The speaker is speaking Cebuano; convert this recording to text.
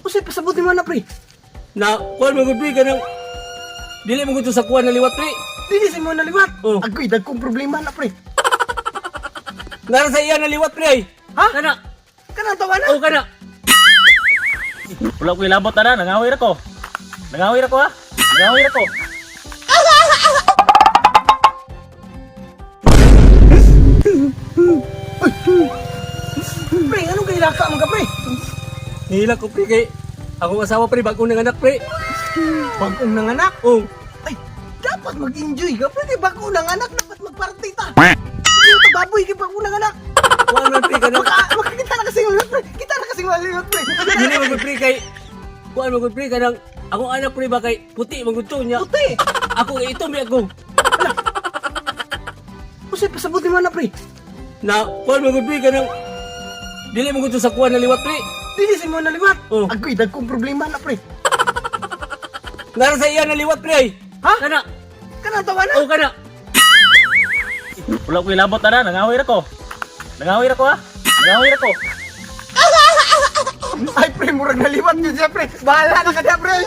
Unsay pasabot nimo na, pre? Na kuan mo gud, pre, kanang dili mo gud to sa kuan na liwat, pre. Dili sa mo naliwat. Oh. Agoy, dagkong problema na, pre. Nara sa iya na liwat, pre ay. Ha? Kana. Kanang tawa na. Oh, kana. Wala ko ilabot na, nangawir ako. Nangawir ako ha. Nangawir ako. Pre, anong kailaka mo ka, pre? Nihila ko, pre, kay akong asawa, pre, bagong nanganak, pre. Bagong nanganak. Oh, Ay, dapat mag-enjoy ka, pre. Kay bagong nanganak, dapat magparty ta. Hindi ito baboy kay bagong nanganak. Kuan man, pre, kanang Makakita na kasing liwat, pre. Kita na kasing liwat, pre. dili mo gud, pre, kay kuan mo gud, pre, kanang akong anak, pre, ba kay puti man gud to niya. Puti. Ako kay itom ako. Unsay pasabot nimo na, pre? Na kuan mo gud, pre, kanang dili mo gud to sa kuan na liwat, pre. Dili sa mo naliwat. Oh. Agoy, dagkong problema na, pre. Nara sa iya na liwat, pre ay. Ha? Kana. Kanang tawa na. Oh, kana. Wala ko ilabot na, nangawir ako. Nangawir ako ha. Nangawir ako. Ay, pre, murag naliwat yun siya, pre. Bahala na ka diya, pre.